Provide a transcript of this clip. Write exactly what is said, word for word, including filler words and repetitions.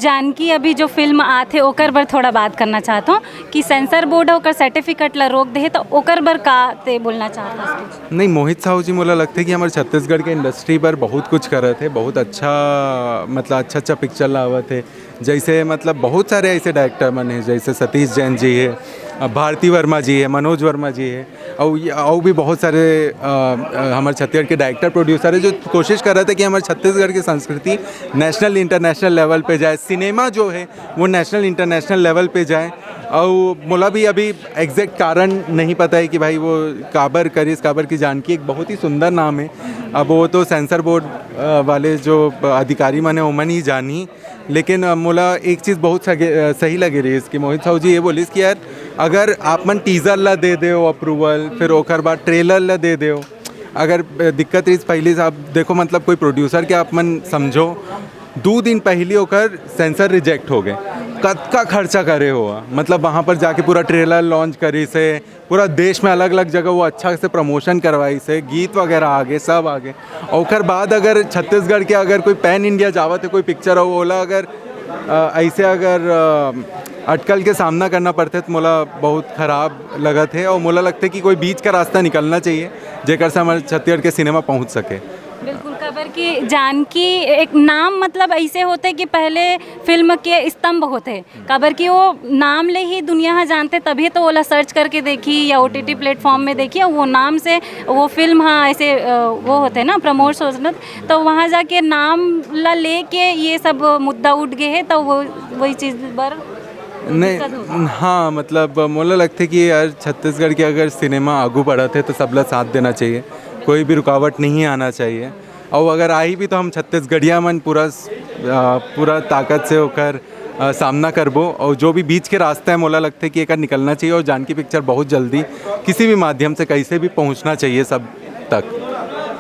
जानकी अभी जो फिल्म आथे, ओकर बर थोड़ा बात करना चाहत हूँ कि सेंसर बोर्ड ह ओकर सर्टिफिकेट ला रोक दे हे, तो ओकर बर का ते बोलना चाहत हस कुछ? नहीं, मोहित साहू जी, मोला लगथे कि हमर छत्तीसगढ़ के इंडस्ट्री बर बहुत कुछ करत हे, बहुत अच्छा, मतलब, अच्छा अच्छा पिक्चर लावत हे। जैसे, मतलब, बहुत सारे ऐसे डायरेक्टर मन हे, जैसे सतीश जैन जी हे, अ, भारती वर्मा जी हे, मनोज वर्मा जी हे, अउ ये, अउ भी बहुत सारे, अ, अ, हमर छत्तीसगढ़ के डायरेक्टर प्रोड्यूसर हे, जो कोशिश करत हे कि हमर छत्तीसगढ़ की संस्कृति नेशनल इंटरनेशनल लेवल पे जाए, सिनेमा जो हे वो नेशनल इंटरनेशनल लेवल पे जाए। अउ मोला भी अभी एग्जैक्ट कारण नहीं पता है कि भाई वो काबर करिस, काबर कि जानकी एक बहुत ही सुंदर नाम है। अब वो तो सेंसर बोर्ड, अ, वाले जो अधिकारी मन है, ओमन ही जानी। लेकिन, अ, मोला एक चीज़ बहुत सगे-, अ, सही लगे रहिस कि मोहित साहू जी ये बोलिस कि यार, अगर आप मन टीजर ला दे देव अप्रूवल, फिर ओकर बाद ट्रेलर ला दे देव, अगर, अ, दिक्कत रहिस पहली से, आप देखो, मतलब, कोई प्रोड्यूसर के आप मन समझो, दू दिन पहली ओकर सेंसर रिजेक्ट हो गए। कतका खर्चा करे हो, मतलब, वहाँ पर जाके पूरा ट्रेलर लॉन्च करिस हे, पूरा देश में अलग-अलग जगह वो अच्छा से प्रमोशन करवाइस हे, गीत वगैरह आ गे, सब आ गे। अउ ओकर बाद अगर छत्तीसगढ़ के अगर कोई पैन इंडिया जावत हे कोई पिक्चर, अउ ओला अगर, अ, ऐसे अगर, अ, अटकल के सामना करना पड़थे, तो मोला बहुत खराब लगत हे। अउ मोला लगथे कि कोई बीच का रास्ता निकलना चाहिए, जेकर से हमर छत्तीसगढ़ के सिनेमा पहुँच सके। बिल्कुल, काबर कि जानकी एक नाम, मतलब, ऐसे होथे कि पहले फिल्म के स्तंभ होथे, काबर कि वो नाम ले ही दुनिया ह जानथे, तभी तो ओला सर्च करके देखी या ओटीटी प्लेटफॉर्म में देखी, अउ वो नाम से वो फिल्म ह ऐसे, अ, वो होथे ना, प्रमोट होथे ना, तो वहाँ जाके नाम ला लेके ये सब मुद्दा उठ गए है, तो वो, वही चीज़ बर दिक्कत होथे। नहीं, हाँ, मतलब, मोला लगथे कि यार, छत्तीसगढ़ के अगर सिनेमा आगू बढ़त हे, तो सबला साथ देना चाहिए, कोई भी रुकावट नहीं आना चाहिए। अउ अगर आही भी, तो हम छत्तीसगढ़िया मन पूरा, अ, पूरा ताकत से ओकर, अ, सामना करबो। अउ जो भी बीच के रास्ता है, मोला लगथे कि एकर निकलना चाहिए, अउ जानकी पिक्चर बहुत जल्दी किसी भी माध्यम से, कैसे भी पहुँचना चाहिए सब तक।